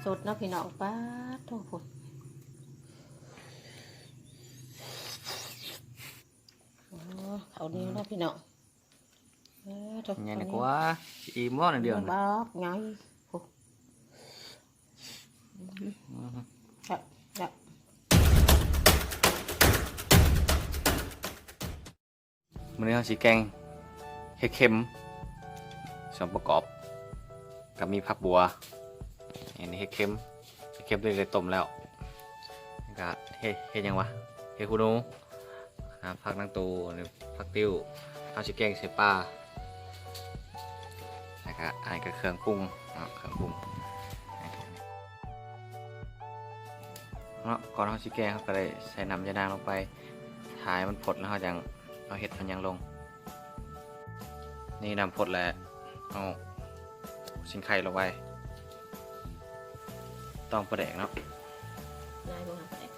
ສົດເນາະພີ່ນ້ອງ ປາດໂທ້ພຸ້ນ ໂອ້ ເຂົ້າໜຽວເນາະພີ່ນ້ອງ ເອີ ໂທ້ ໃຫຍ່ກວ່າ ຊິອີ່ມບໍ່ໜ້ອຍດຽວນີ້ ບັກໃຫຍ່ ໂອ້ ອືມ ແຊບ ແຊບ. ມື້ນີ້ເຮົາຊິແກງເຫັດເຂັມ ສ່ວນປະກອບກໍມີຜັກບົ່ວ ອັນນີ້ເຫັດເຂັມ ເຫັດເຂັມຕົວນີ້ໄດ້ຕົ້ມແລ້ວ ແລ້ວກໍເຫັດ ເຫັດຫຍັງວະ ເຫັດຫູໜູ ອ່າ ຜັກນາງຕູ ຜັກຕິ້ວ ເຮົາຊິແກງໃສ່ປາ ແລ້ວກໍອັນນີ້ກໍເຄື່ອງປຸງເນາະ ເຄື່ອງປຸງເນາະ ກ່ອນເຮົາຊິແກງ ເຮົາກໍໄດ້ໃສ່ນ້ຳຢານາງລົງໄປ ຖ້າໃຫ້ມັນຟົດແລ້ວ ເຮົາຈັ່ງເອົາເຫັດເອົາຫຍັງລົງ ນີ້ນ້ຳຟົດແລ້ວ ເອົາຊິງໄຄລົງໄປ ຕ້ອງປາແດກເນາະ ຫຼາຍບໍ່ປາແດກ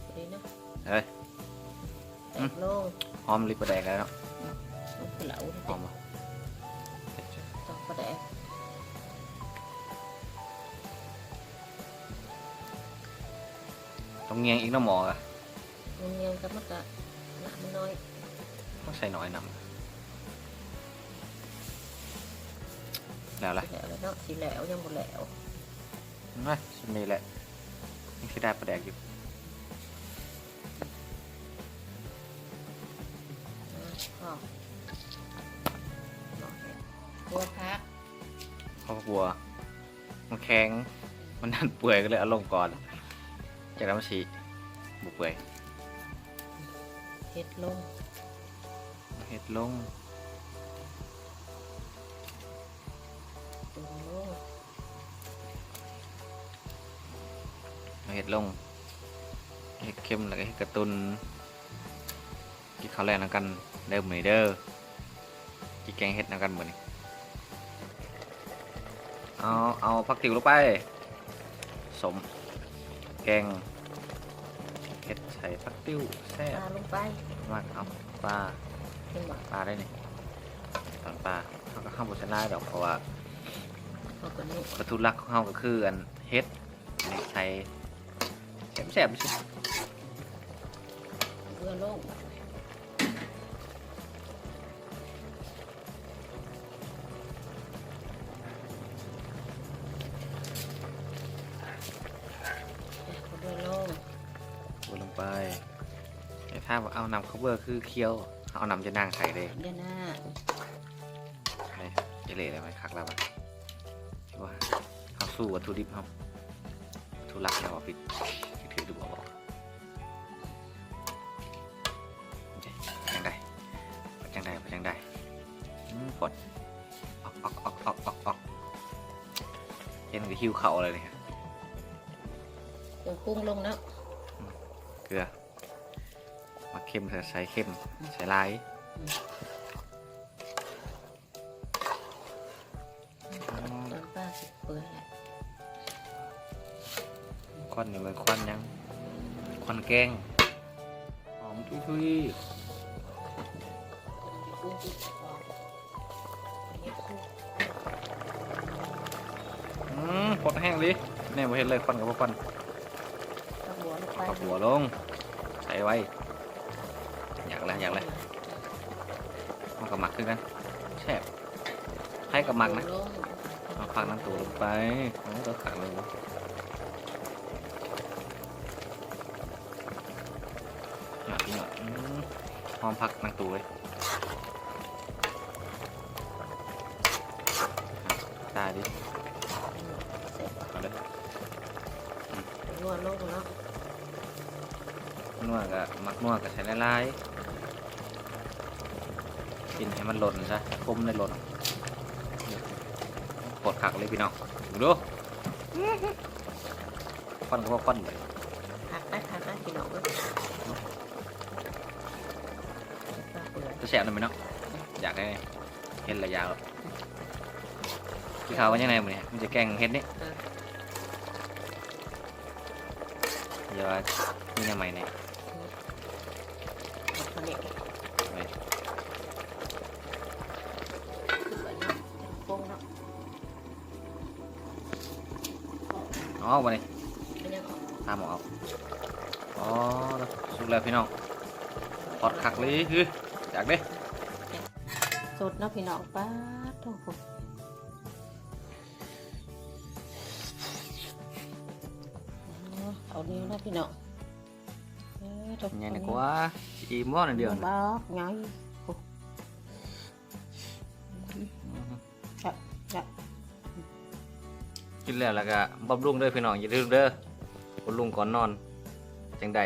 ພໍດີເນາະ ເອີຍ ແຕກໂລ ຫອມລິປາແດກແລ້ວເນາະ ອືມ ເຫຼົ້າ ຫອມບໍ່ ຕ້ອງປາແດກ ຕ້ອງງຽງອີກເນາະໝໍ້ ມັນຍັງ ແຕ່ມັນກະ ນ້ຳມັນນ້ອຍ ຕ້ອງໃສ່ໜ້ອຍນ້ຳ ແລ້ວລະ ຊິແລ້ວແລ້ວເນາະ ຊິແລ້ວ ຍັງບໍ່ແລ້ວ ມາ ສ່ຳນີ້ແຫຼະ ຍັງຊິໄດ້ປາແດກຢູ່ ອ່າ ພໍ ຄົວຜັກ ເພາະວ່າ ມັນແຂງ ມັນນັ້ນເປື່ອຍ ກໍເລີຍເອົາລົງກ່ອນ ຈາກນັ້ນມັນຊິບໍ່ເປື່ອຍ ເຫັດລົງ ເຫັດລົງ ເອົາລົງ ເອົາເຫັດລົງ ເຫັດເຂັມ ແລ້ວກໍເຫັດກະຕຸນ. ກິນເຂົ້າແລງນຳກັນເດີມື້ນີ້ເດີ ກິນແກງເຫັດນຳກັນມື້ນີ້ ເອົາ ເອົາຜັກຕິ້ວລົງໄປ ສົ້ມ ແກງເຫັດໃສ່ຜັກຕິ້ວແຊບ ປາລົງໄປ ມາ ເອົາປາ ເຫັນບໍ່ ປາໄດ້ນີ້ ຕອນປາ ເຮົາກໍ ເຮົາບໍ່ໃສ່ຫຼາຍດອກ ເພາະວ່າ ເອົາໂຕນີ້ ວັດຖຸຫຼັກຂອງເຮົາກໍຄືອັນເຫັດ ນີ້ໃສ່ ແຊບໆ ຊິ ເບື່ອໂລງ ເບື່ອໂລງ ເບື່ອລົງໄປ ແຕ່ຖ້າເອົານ້ຳເຂົ້າເບື່ອຄືຂຽວ ເຮົາເອົານ້ຳຢານາງໃສ່ເດ້ ຢານາງ ນີ້ ເອເລ່ໄດ້ໄໝ ຄັກແລ້ວບາດ ຖືວ່າເຮົາສູ້ວັດຖຸດິບເຮົາ ທຸລັກແລ້ວວ່າຜິດ ຖືກຫຼືບໍ່ ຈັ່ງໃດ ຈັ່ງໃດ ຈັ່ງໃດ ອືມ ຟົດ ອອກ ອອກ ເຫັນກໍຫິວເຂົ້າເລີຍນີ້ ເຄື່ອງປຸງລົງເນາະ ອືມ ເກືອ ໝາກເຄັມ ໃສ່ເຄັມ ອືມ ໃສ່ຫຼາຍ ອືມ ຕອນປາຊິເປື່ອຍແລ້ວ ຄວັນນີ້ແມ່ນຄວັນຫຍັງ? ຄວັນແກງ ຫອມທຸຍໆ ອືມ ຟົດແຮງອີ່ຫຼີ ແນວບໍ່ເຫັນເລີຍ ຄວັນກໍບໍ່ຄວັນ ເອົາຝັກບົວລົງໄປ ຝັກບົວລົງ ໃສ່ໄວ້ ຢາກແລ້ວ ຢາກແລ້ວ ມັນກໍມັກຄືກັນ ແຊບ ໃຜກໍມັກນະ ເອົາຜັກນາງຕູລົງໄປ ໂອ້ ຕົວຂາດເລີຍ ຍອດ ຍອດ ອືມ ຫອມຜັກນາງຕູເລີຍ ຕາຍດິ ເອົາເລີຍ ອືມ ນົວລົງເນາະ ນົວກໍ ໝາກນົວກໍໃສ່ຫຼາຍໆ ກິນໃຫ້ມັນຫຼົ່ນຊະ ຄົມໄດ້ຫຼົ່ນ ໂຄດຄັກເລີຍພີ່ນ້ອງ ເບິ່ງດູ ຄວັນກໍບໍ່ຄວັນເລີຍ ຄັກໄດ໋ ຄັກໄດ໋ ພີ່ນ້ອງເອີຍ ແຕ່ແຊບນຳແມ່ເນາະ ຢາກໃຫ້ເຫັນແລ້ວຢາກ ກິນເຂົ້າກັນຈັ່ງໃດມື້ນີ້ ມີແຕ່ແກງເຫັດນີ້ ເອີ ຢ່າວ່າມີແນວໃໝ່ແດ່ ເອົາເຂົ້າໜຽວ ແມ່ນ ຄືວ່າຍຳປົງເນາະ ອອກບໍ່ນີ້? ເປັນຫຍັງອອກ? ຫາໝໍອອກ. ອໍ ສຸກແລ້ວພີ່ນ້ອງ. ຮອດຄັກເລີຍ. ຄື ຢາກເດ້. ສົດເນາະພີ່ນ້ອງ. ປາດໂທ້ ເອົາແນວເນາະພີ່ນ້ອງ. ເອີ ໃຫຍ່ກວ່າ ອີ່ມບໍ່ ໜ້ອຍດຽວ ບັກໃຫຍ່. ໂອ້ ອືມ ແຊບ ແຊບ. ກິນແລ້ວ ແລ້ວກໍບຳລຸງເດີພີ່ນ້ອງ. ຢ່າລືມເດີ ບຳລຸງກ່ອນນອນ ຈັ່ງໄດ້.